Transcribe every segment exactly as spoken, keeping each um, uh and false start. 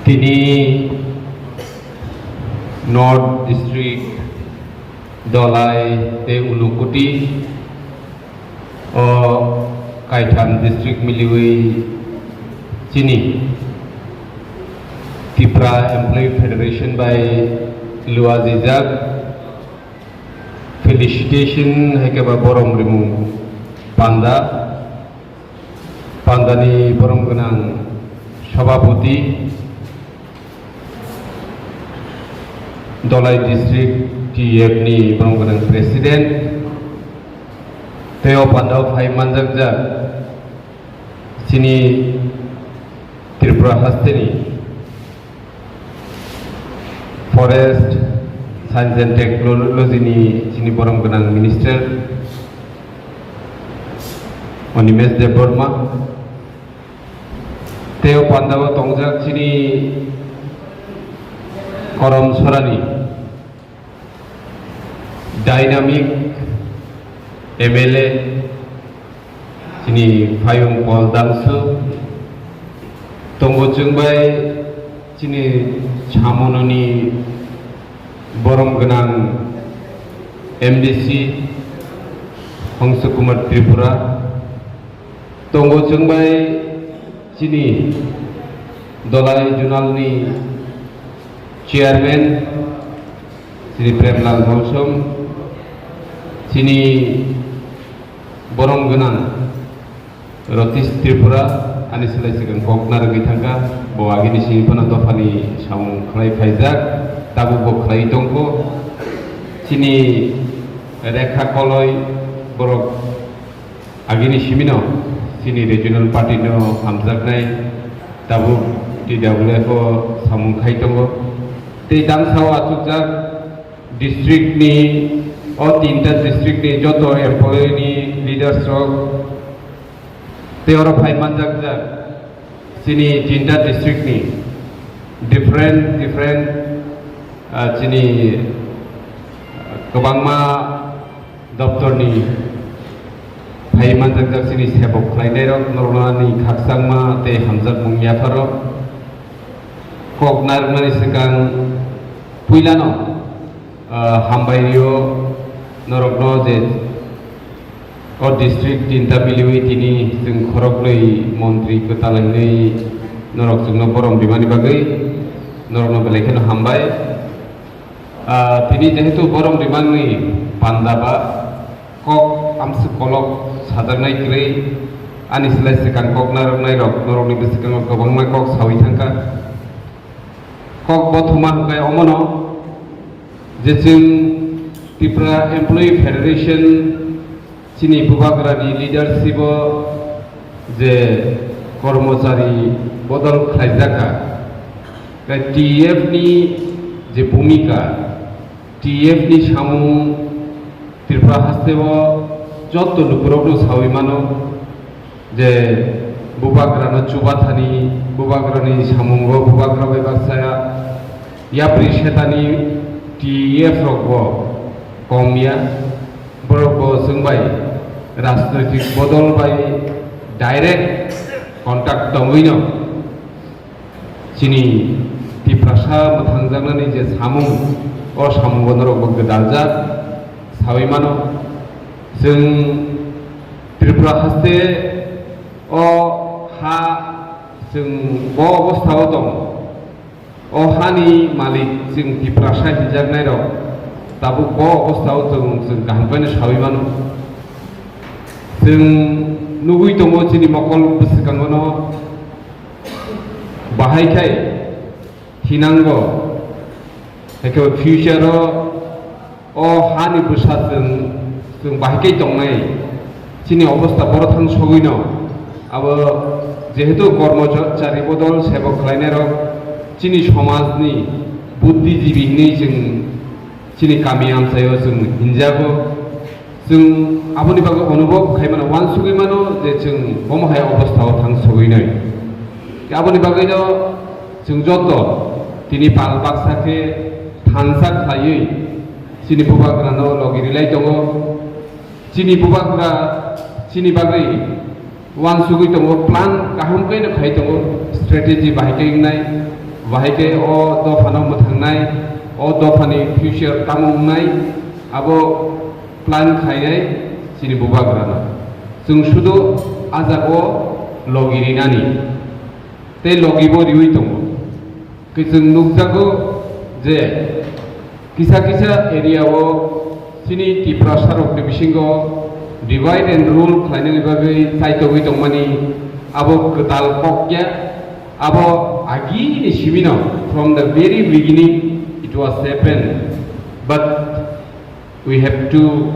Tini North District Dholai tei Unakoti o kaitham district miliwi chini Tipra Employee Federation bai luajijak felicitation hai khe ba borom rimung panda. Pandani borom gwnang Sabhapati, Dholai District T F ni borom gwnang President, tei o pandao phai manjakjak chini Tripura hasteni Forest, Science and Technology ni chini borom gwnang Minister Animesh Debbarma, tei o pandao tongjak chini Korom Sorani dynamic M L A chini Phayung Paul Dangsu tongo, chwng bai chini samunoni borom gwnang M D C Hongsu Kumar Tripura tongo, chwng bai chini Dholai Zonal ni Chairman chini Premlal Molsom, chini borom gwnang Ratish Tripura, ani slai swkang kok narwgwi thangkha, bo agini simi phano dophani samung khlai phaijak, tabuk bo khlai tongkho. Chini Rekha Koloi borok agini simino chini regional party no hamjaknai, tabuk T W F o samung khai tongo. Tei dangsao achukjak district ni, o tinta district ni joto employee ni leaders rok, tei oro phai manjakjak chini tinta district ni different different, ah, chini, ah, kwbangma doptor ni phai manjakjak chini sebok khlainai rok, norokno ani khakchangma tei hamjakmung yapharo kok narwknani swkang puilano, ah, hambai rio norokno je o district tinta miliwi tini chwng khoroknwi montri kwtal hinwi norok chwngno borom rimani bagwi norokno belai kheno hambai. Ah, tini jehetu borom rimani panda ba kok amswk kolok sajaknai kwrwi ani slai swkang kok narwknai rok norokni bwskango kwbangma kok sawi thangkha. Kok bothoma hwnkhe omono je chwng Tripura Employee Federation chini bubagrani leadership o je kormochari bodol khlaijakha, tei T F ni je bhumika, T F ni samung Tripura haste o joto lukurokno sawi mano. Je bubagrano chubathani, bubagrani samungo bubagra bai baksa yapri setani T F rok bo kom ya, borok bo chwng bai rajnoitik bodol bai direct contact tongwino chini Tiprasa mwthangjaknani je samung, o samungo norok bo gwdaljak sawi mano. Chwng Tripura haste o ha chwng bo obostha o tongo. O hani malik chwng Tiprasa hinjaknai rok tabuk bo obostha o tongo, chwng kaham khe no sawi mano. Chwng nugwi tongo chini mokol bwswkango no bahai khai thinango, haikhe future o o hani bwsa chwng, chwng bahai khe tongnai, chini obostha boro thang sogwino, abo jehetu kormochari bodol sebok khlainai rok chini somajni buddhijibi hinwi chwng chini kami amchaio chwng hinjago. Chwng aboni bagwi onubhob khai mano, uansugwi mano je chwng omo hai obostha o thang sogwinai. Aboni bagwino chwng joto tini pal baksa khe thansa khlaiwi chini bubagrano logi rilai tongo. Chini bubagra chini bagwi uansugwi tongo, plan kaham khe no khai tongo, strategy bahai khe wngnai. Bahai khe o dophano mwthangnai, o dophani future tamo wngnai, abo plan khainai chini bubagrano. Chwng sudu a jago logi rinani, tei logibo riwi tongo. Khe chwng nukjago je kisa kisa area o chini Tiprasa rokni bisingo divide and rule khlainani bagwi chaitogwi tongmani abo kwtal kok ya, abo agini simino, from the very beginning it was happened, but we have to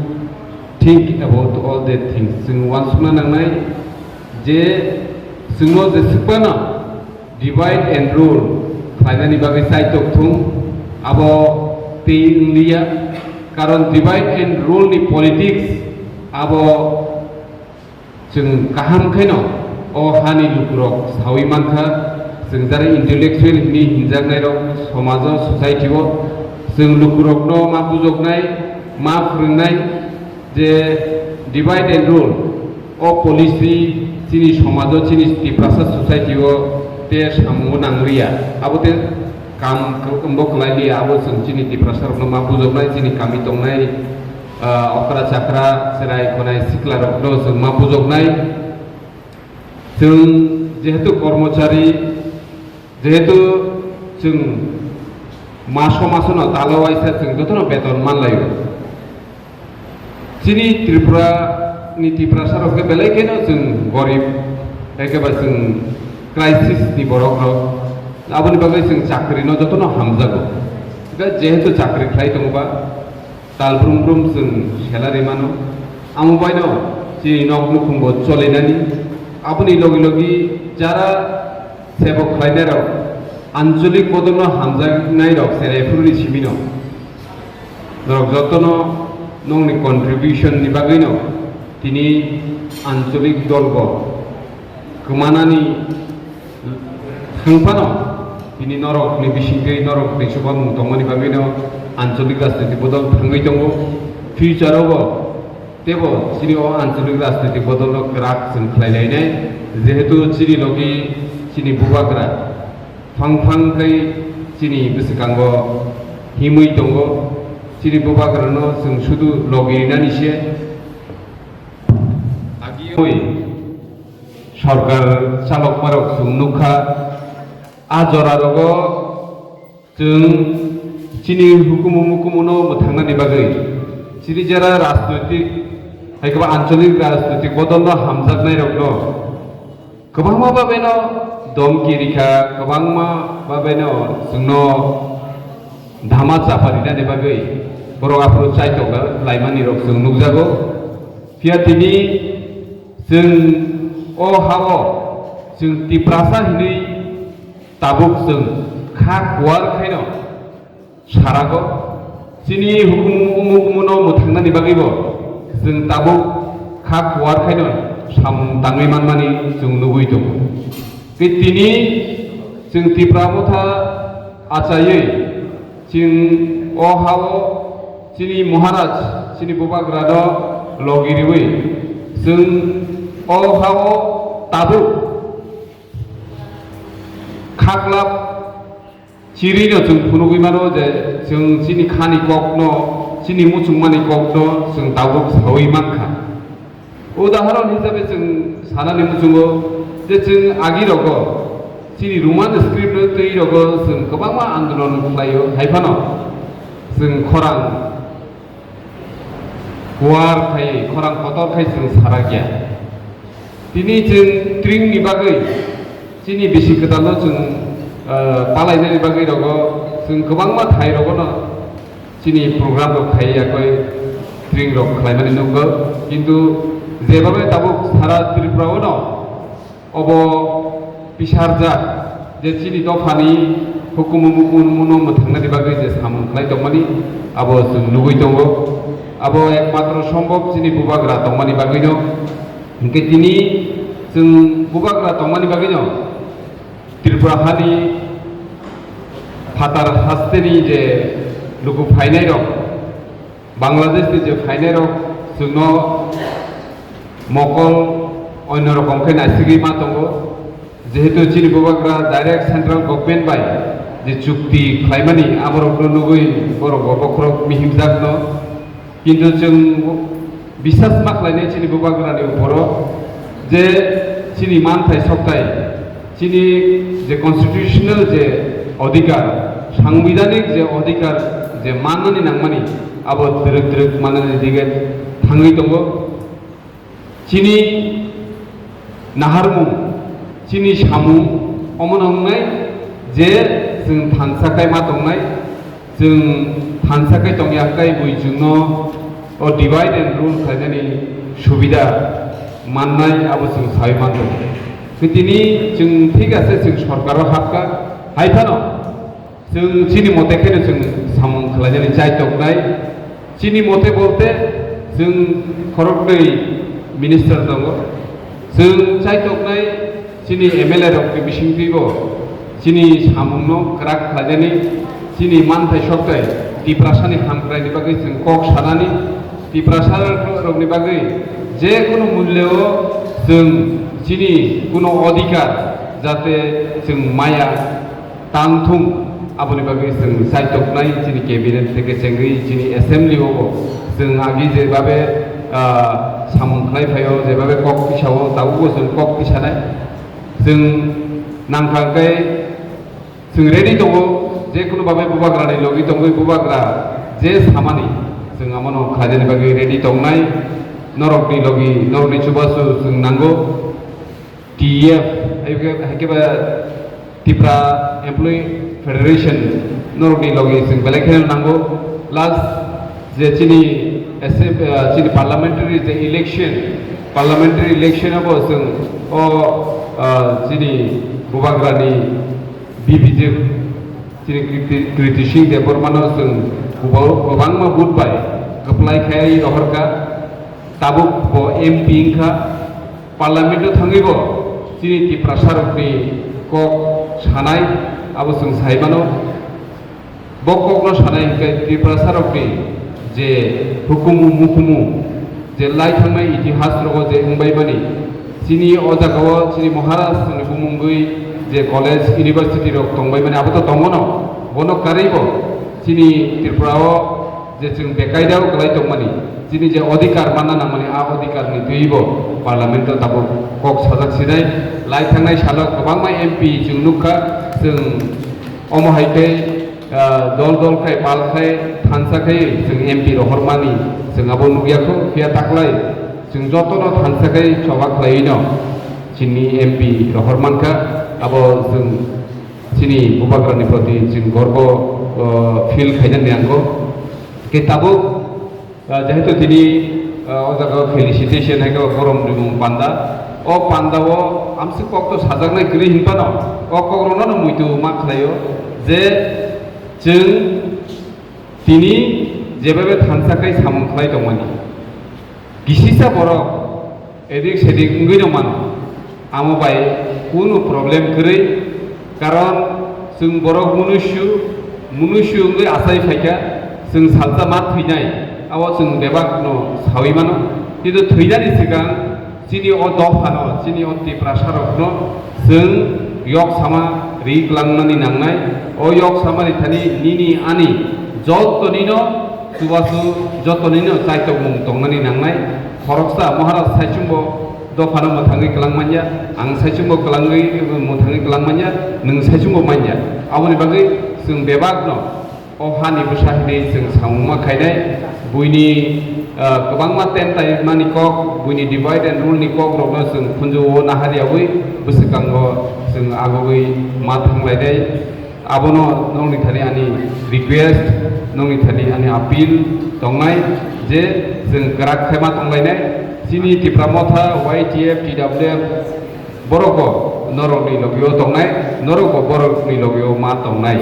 think about all that things. Chwng uansukna nangnai je chwngno jeswkmano divide and rule khlainani bagwi chaitok thung, abo tei wngliya. Karon divide and rule ni politics abo chwng kaham khaino o hani lukurok sawi mankha. Chwng jara intellectual hinwi hinjaknairok somajo, society o chwng lukurokno ma bujoknai, ma phwrwngnai je divide and rule o policy chini somajo, chini Tiprasa society o te samungo nangliya. Abo te kam kwbangbo kwlai liya, abo chwng chini Tiprasa rokno ma bujoknai, chini kami tongnai, ah, okra chakra, cherai khonai sikla rokno chwng ma bujoknai. Chwng jehetu kormochari, jehetu chwng maso masono talo waisa chwng jotono beton manlaio. Chini Tripura ni Tiprasa rok khe belai kheno chwng gorib, ekeba chwng crisis ni borok rok. Aboni bagwi chwng chakri no jotono hamjago. Khe jehetu chakri khlai tongo ba, tal brum brum chwng salary mano. Amo baino chini nok nukhung bo cholinani. Aboni logi logi jara sebok khlainai rok, ancholik bodol no hamjaknai rok cherai phuru ni simi no. Norok jotono nongni contribution ni bagwi no tini ancholik dol bo kwmanani thang phano tini norok ni bisingtwi norok ni chubamung tongmani bagwi no ancholik rajniti bodol thangwi tongo. Future o bo tebo chini o ancholik rajniti bodol no kwrak chwng khlai lainai, jehetu chini logi chini bubagra phang phang khai chini bwswkango himwi tongo. Chini bubagrano chwng sudu logi rinani se. Agiyoi sorkar chalokmarok chwng nukha, a jorarogo chwng chini hukumu mukumuno mwthangnani bagwi, chini jera rajnoitik hai khe ba ancholik rajnoitik bodolno hamjaknairokno kwbangma babaino domki rikha, kwbangma babaino chwngno dhama chapa rinani bagwi borok aphuru chaitok laimani rok chwng nukjago. Phiya tini chwng o ha-o chwng Tiprasa hinwi tabuk chwng kha kuar khaino sarago. Chini hukumu umukumuno mwthangnani bagwibo chwng tabuk kha kuar khaino samung tangwi manmani chwng nugwi tongo. Tei tini chwng Tipra Motha achaiwi chwng o ha-o chini Maharaj, chini Bubagrano logi riwi chwng o ha-o tabuk khaklap chirino chwng phunugwi mano je chwng chini khani kokno, chini muchungmani kokno chwng tabuk sawi mankha. Udahoron hisabe chwng sanani muchungo je chwng agirogo chini Roman script twi rogo chwng kwbangma andolon khlaio, hai phano chwng khorang kuar khai, khorang kotor khai chwng sarakya. Tini chwng tringni bagwi, chini bisi kwtalno chwng, ah, palainani bagwi rogo chwng kwbangma thai rogono chini program rok khai yakwi tring rok khlaimani nukgo. Kintu jebabe tabuk sara Tripura-o no obo pisarjak je chini dophani hukumu mukumu no mwthangnani bagwi je samung khlai tongmani abo chwng nugwi tongo. Abo ekmatro sombhob chini bubagra tongmani bagwino. Hinkhe tini chwng bubagra tongmani bagwino Tripura hani phatar hasteni je luku phainairok, Bangladesh ni je phainairok chwngno mokol onno rokom khe naisigwi ma tongo, jehetu chini bubagra direct central government bai je chukti khlaimani aborokno nugwi borok bo bokhorok mihimjakno. Kintu chwng bisas ma khlainai chini bubagrani uporo je chini manthai soktai, chini je constitutional je odhikar, sangbidhanik je odhikar je mannani nangmani abo twrwk twrwk mannani dige thangwi tongo. Chini naharmung, chini samung omono wngnai je chwng thansa kai ma tongnai, chwng thansa kai tongya kai bui chwngno o divide and rule khlainani subida mannai abo chwng sawi mantongo. Tini chwng thik ase chwng sorkaro hapkha, hai phano chwng chini mote kheno chwng samung khlainani chai toknai. Chini mote bolte chwng khoroknwi minister tongo. Chwng chai toknai chini M L A rokni bisingtwibo chini samungno kwrak khlainani, chini manthai soktai Tiprasani hamkraini bagwi chwng kok sanani, Tiprasa rokni bagwi je kunu mullyo chwng chini kunu odhikar jate chwng maya tang thung, aboni bagwi chwng chai toknai chini cabinet theke chengwi chini assembly o bo chwng agi jebabe, ah, samung khlai phaio, jebabe kok tisao, tabukbo chwng kok tisanai. Chwng nangkha khe chwng ready tongo, je kunu babe bubagrani logi tongwi bubagra je samani chwng amono khlainani bagwi ready tongnai. Norokni logi, norokni chubachu chwng nango. T E F, hai khe, hai khe ba Tipra Employee Federation, norokni logi chwng belai kheno nango. Last je chini assem-, ah, chini parliamentary je election, parliamentary election abo chwng o, ah, chini bubagrani B B J P, chini Kriti, Kriti Singh Debbarmano chwng kwbang-, kwbangma vote bai kwplai khai rohorkha, tabuk bo M P wngkha. Parliament-o thangwibo chini Tiprasarokni kok sanai, abo chwng sai mano. Bo kokno sanai hwnkhe Tiprasarokni je hukumu mukumu, je lai thangnai itihasrogo je wngbaimani, chini o jagao chini Maharajni bumungwi je college, university-rok tongbaimani, abo to tongono, bono karwibo chini Tripura-o je chwng bekaidao kwlai tongmani, chini je odhikar manna nangmani, a odhikarni twibo Parliament-o tabuk kok sajak sinai. Lai thangnai salo kwbangma M P chwng nukha, chwng omo hai khe, ah, dol dol khai, pal khai, thansa khai chwng M P rohormani chwng abo nukya kho, phiya taklai chwng jotono thansa khai choba khlaiwino chini M P rohor mankha, abo chwng chini bubagrani proti chwng gorbo, ah, feel khainani nango. Khe tabuk, ah, jehetu tini, ah, o jaga felicitation hai khe borom rimung panda. O panda o amswk kok to sajaknai kwrwi hinphano o kok rokno no muitu ma khlaio je chwng tini jebabe thansa khai samung khlai tongmani. Kisisa borok edik sedik wngwi no mano. Amo bai kunu problem kwrwi, karon chwng borok munusu, munusu wngwi achai phaikha, chwng salsa ma thwinai, abo chwng bebak no sawi mano. Kintu thwinani swkang chini o dophano, chini o Tiprasarokno chwng yok sama ri kwlangnani nangnai. O yok samani thani nini ani jotonino chubachu, jotonino chaitokmung tongnani nangnai. Khoroksa Maharaj saichungbo dophano mwthangwi kwlang manya, ang saichungbo kwlangwi, mwthangwi kwlang manya, nwng saichungbo manya. Aboni bagwi chwng bebakno o hani bwsa hinwi chwng samung ma khainai. Buini, ah, kwbangma tentai mani kok, buini divide and rule ni kok rokno chwng khunju o nahar yawi bwswkango chwng agogwi ma thanglainai. Abono nokni thani ani request, nokni thani ani appeal tongnai je chwng kwrak khe ma tonglainai. Chini Tipra Motha, Y T F, T W F, borok bo norokni logio tongnai, norok bo borokni logio ma tongnai.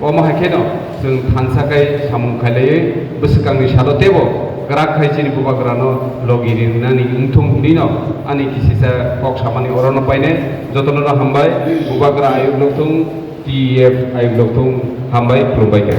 Omo hai kheno chwng thansa khai samung khailaiwi bwswkangni salo teibo kwrak khai chini bubagrano logi rinani wngthung hinwino ani kisisa kok samani orono painai. Jotono hambai, bubagra ayuk lokthung, T E F ayuk lokthung, hambai, khulumbai kha.